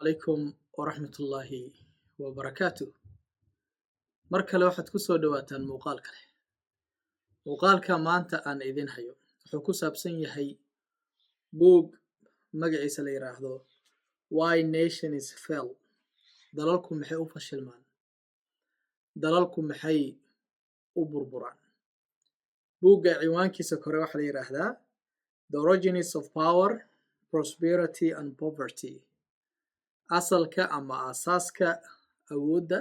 Calaykum waraxmatullaahi wabarakaatuh. Mar kale waxaad ku soo dhowaataan muuqaal kale. Muuqaalka maanta aan idin hayo wuxuu ku saabsan yahay buug magaciisa la yiraahdo Why Nations Fail, dalalku maxay u fashilmaan, dalalku maxay u burburaan. Buugga ciwaankiisa kore waxaa la yiraahdaa The Origins of Power, Prosperity and Poverty, asalka ama aasaaska awoodda,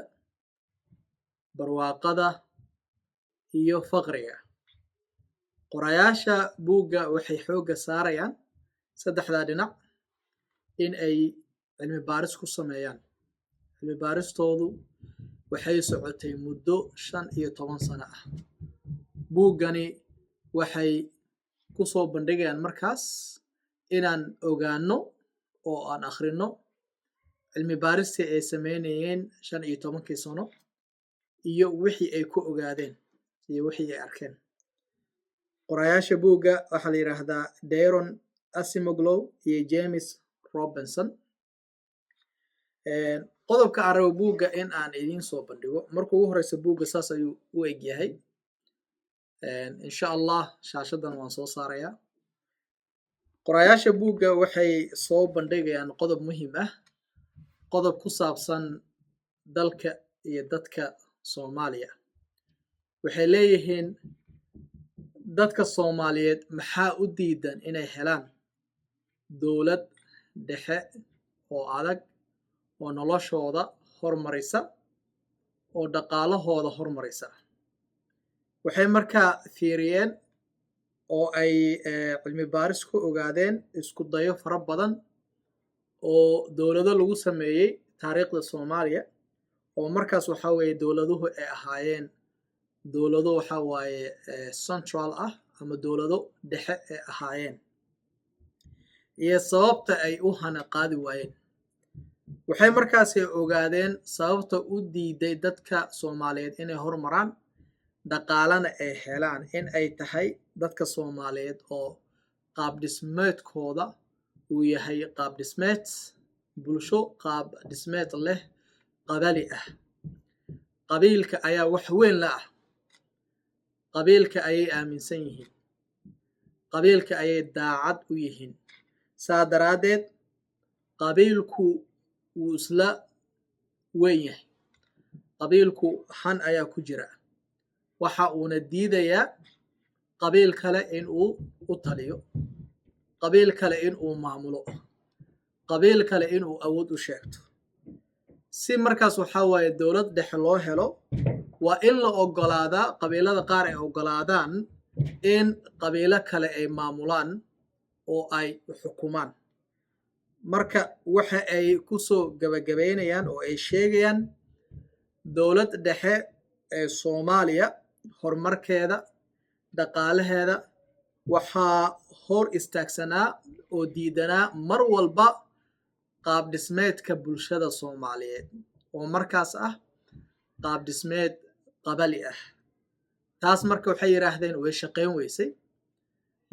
barwaaqada iyo faqriga. Qorayaasha buugga waxay xoogga saarayaan saddexdaa dhinac in ay cilmi baaris ku sameeyaan. Cilmi baaristoodu waxay socotay muddo 15 sano ah. Buuggani waxay ku soo bandhigayaan markaas inaan ogaano oo aan akhrino cilmi baaristii ay sameynayeen 15-kii sano iyo wixii ay ku ogaadeen iyo wixii ay arkeen. Qorayaasha buugga waxaa la yiraahdaa Daron Acemoglu iyo James Robinson. Qodobka aan rabo buugga in aan idiin soo bandhigo marka ugu horeysa, buugga saas ayuu u eg yahay. Insha Allah shaashadan waan soo saarayaa. Qorayaasha buugga waxay soo bandhigayaan qodob muhiim ah, qodob ku saabsan dalka iyo dadka Soomaaliya. Waxay leeyihiin, dadka Soomaaliyeed maxaa u diidan inay helaan dowlad dhexe oo adag oo noloshooda hormarisa oo dhaqaalahooda hormarisa? Waxay markaa fiiriyeen oo ay cilmi baaris ku ogaadeen isku dayo fara badan oo dowlado lagu sameeyey taariikhda Soomaaliya, oo markaas waxaa weeye dowladuhu ay ahaayeen dowlado waxaa waaye central ah ama dowlado dhexe ay ahaayeen, iyo sababta ay u hana qaadi waayeen. Waxay markaasi ogaadeen sababta u diiday dadka Soomaaliyeed inay horumaraan, dhaqaalana ay helaan, in ay tahay dadka Soomaaliyeed oo qaab dhismeedkooda uu yahay qaab dhismeed bulsho, qaab dhismeed leh qabali ah. Qabiilka ayaa wax weyn la ah, qabiilka ayay aaminsan yihiin, qabiilka ayay daacad u yihiin. Saa daraaddeed qabiilku wuu isla weyn yahay, qabiilku han ayaa ku jira, waxa uuna diidayaa qabiil kale in uu u taliyo, qabiil kale in uu maamulo, qabiil kale in uu awood u sheegto. Si markaas waxaa waaye dowlad dhexe loo helo, waa in la oggolaadaa qabiilada qaar ay oggolaadaan in qabiilo kale ay maamulaan oo ay xukumaan. Marka waxa ay ku soo gabagabaynayaan oo ay sheegayaan, dowlad dhexe ee Soomaaliya horumarkeeda, dhaqaalaheeda waxaa hor istaagsanaa oo diidanaa mar walba qaab dhismeedka bulshada Soomaaliyeed, oo markaas ah qaab dhismeed qabali ah. Taas marka waxay yidhaahdeen way shaqayn weysay.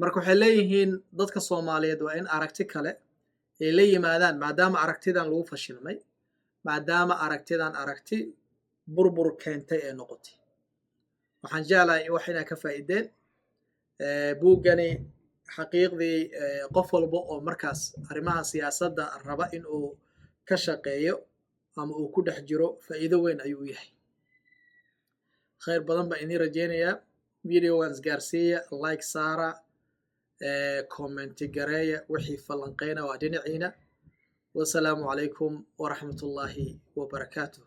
Marka waxay leeyihiin, dadka Soomaaliyeed waa in aragti kale ay la yimaadaan, maadaama aragtidan lagu fashilmay, maadaama aragtidan aragti burbur keentay ee noqotay. Waxaan jeclahay wax inaa ka faa'iideen buuggani. Xaqiiqdii, qof walba oo markaas arrimaha siyaasadda raba in uu ka shaqeeyo ama uu ku dhex jiro, faa'iido weyn ayuu u yahay. Khayr badan baan idiin rajeynayaa. Videogan isgaarsiiya, like saara, comment gareeya, wixii falanqeyna waa dhinaciina. Wasalaamu calaykum waraxmatullaahi wabarakaatuh.